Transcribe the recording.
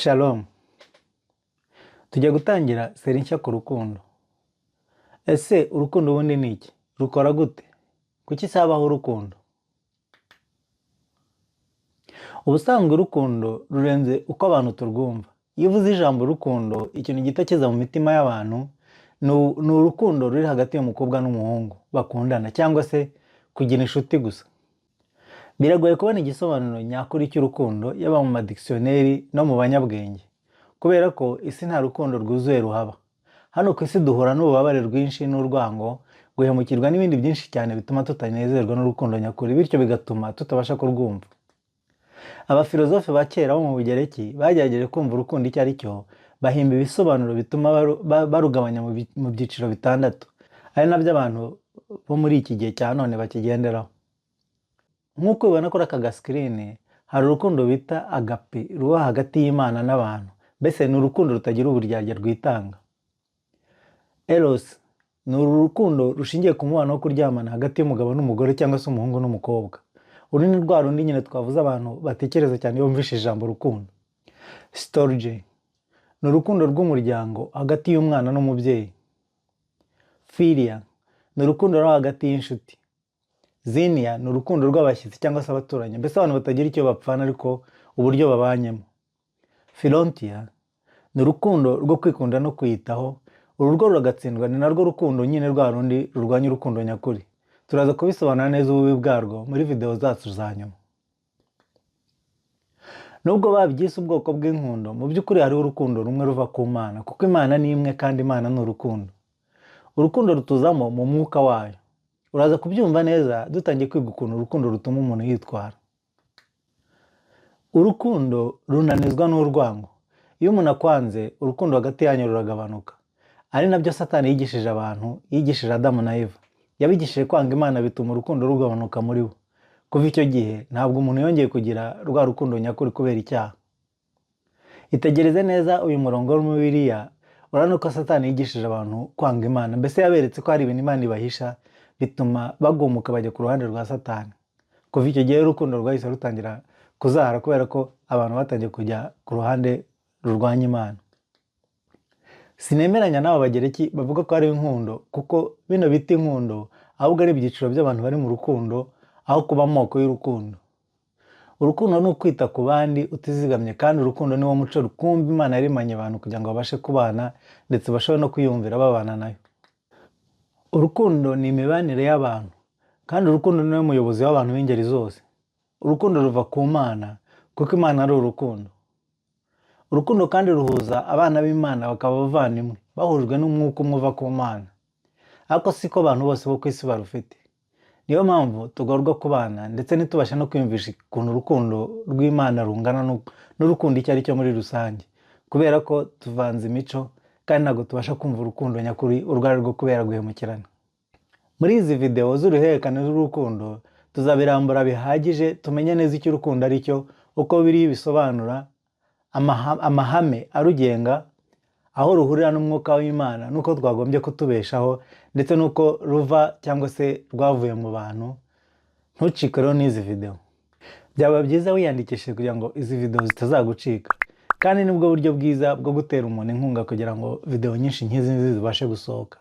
Shalom. Tugiye gutangira série nshya ku rukundo. Ese urukundo ubundi ni iki? Rukora gute? Kuki se habaho urukundo? Ubusanzwe urukundo rurenze uko abantu turwumva. Iyo uvuze ijambo urukundo, ikintu gihita kiza mu mitima y'abantu ni urukundo ruri hagati y'umukobwa n'umuhungu bakundana, cyangwa se kugira inshuti gusa. Biragoye kubona igisobanuro nyakuri cy'urukundo, yaba mu madikisiyoneri no mu banyabwenge, kubera ko isi nta rukundo rwuzuye ruhaba. Hano ku isi duhura n'ububabare rwinshi n'urwango, guhemukirwa n'ibindi byinshi cyane bituma tutanezerwa n'urukundo nyakuri, bityo bigatuma tutabasha kurwumva. Abafilozofe ba kera bo mu Bugereki bagerageje kumva urukundo icyo ari cyo, bahimba ibisobanuro bituma barugabanya mu byiciro bitandatu, ari nabyo abantu bo muri iki gihe cya none bakigenderaho. Nk'uko ubibona kuri aka gasikirini, hari urukundo bita agape, ruba hagati y'Imana n'abantu. Mbese ni urukundo rutagira uburyarya, rwitanga. Eros ni uru rukundo rushingiye ku mubano wo kuryamana hagati y'umugabo n'umugore, cyangwa se umuhungu n'umukobwa. Uru ni rwa rundi nyine twavuze abantu batekereza cyane iyo bumvise ijambo urukundo. Storge ni urukundo rw'umuryango hagati y'umwana n'umubyeyi. Philia ni urukundo ruba hagati y'inshuti. Xenia ni urukundo rw'abashyitsi cyangwa se abaturanyi, mbese abantu batagira icyo bapfana ariko uburyo babanyemo. Philautia ni urukundo rwo kwikunda no kwiyitaho. Uru rwo ruragatsindwa, ni narwo rukundo nyine rwa rundi rurwanya urukundo nyakuri. Turaza kubisobanura neza ububi bwarwo muri videwo zacu za nyuma. Nubwo babyise ubwoko bw'inkundo, mu by'ukuri hariho urukundo rumwe ruva ku Mana, kuko Imana ni imwe kandi Imana ni urukundo. Urukundo rutuzamo mu mwuka wayo. Uraza kubyumva neza dutangiye kwiga ukuntu urukundo rutuma umuntu yitwara. Urukundo runanizwa n'urwango. Iyo umuntu akwanze, urukundo hagati yanyu ruragabanuka, ari nabyo Satani yigishije abantu, yigishije Adamu na Eva. Yabigishije kwanga Imana, bituma urukundo rugabanuka muri bo. Kuva icyo gihe ntabwo umuntu yongeye kugira rwa rukundo nyakuri kubera icyaha. Itegereze neza uyu murongo wo muri Bibiliya, urabona ko Satani yigishije abantu kwanga Imana. Mbese yaberetse ko hari ibintu Imana ibahisha, bituma bagumuka bajya ku ruhande rwa Satani. Kuva icyo gihe urukundo rwahise rutangira kuzahara, kubera ko abantu batangiye kujya ku ruhande rurwanya Imana. Sinemeranya n'aba Bagereki bavuga ko ari inkundo, kuko bino bita inkundo ahubwo ari ibyiciro by'abantu bari mu rukundo aho kuba amoko y'urukundo. Urukundo ni ukwita ku bandi utizigamye, kandi urukundo ni wo muco rukumbi Imana yaremanye abantu kugira ngo babashe kubana, ndetse bashobore no kwiyumvira babana nayo. Urukundo ni imibanire y'abantu, kandi urukundo ni we muyobozi w'abantu b'ingeri zose. Urukundo ruva ku Mana, kuko Imana ari urukundo. Urukundo kandi ruhuza abana b'Imana bakaba abavandimwe, bahujwe n'umwuka umwe uva ku Mana. Ariko siko abantu bose bo ku isi barufite. Niyo mpamvu tugorwa kubana, ndetse ntitubashe no kwiyumvisha ukuntu urukundo rw'Imana rungana n'urukundo icyo ari cyo muri rusange, kubera ko tuvanze imico kandi ntabwo tubasha kumva urukundo nyakuri urwo ari rwo kubera guhemukirana. Muri izi videwo z'uruhererekane rw'urukundo tuzabirambura bihagije, tumenye neza icyo urukundo ari cyo, uko biri bisobanura, amahame arugenga, aho ruhurira n'umwuka w'Imana, n'uko twagombye kutubeshaho, ndetse n'uko ruva cyangwa se rwavuye mu bantu. Ntucike rero n'izi videwo. Byaba byiza wiyandikishije kugira ngo izi videwo zitazagucika, kandi nibwo buryo bwiza bwo gutera umuntu inkunga kugira ngo videwo nyinshi nk'izi ngizi zibashe gusohoka.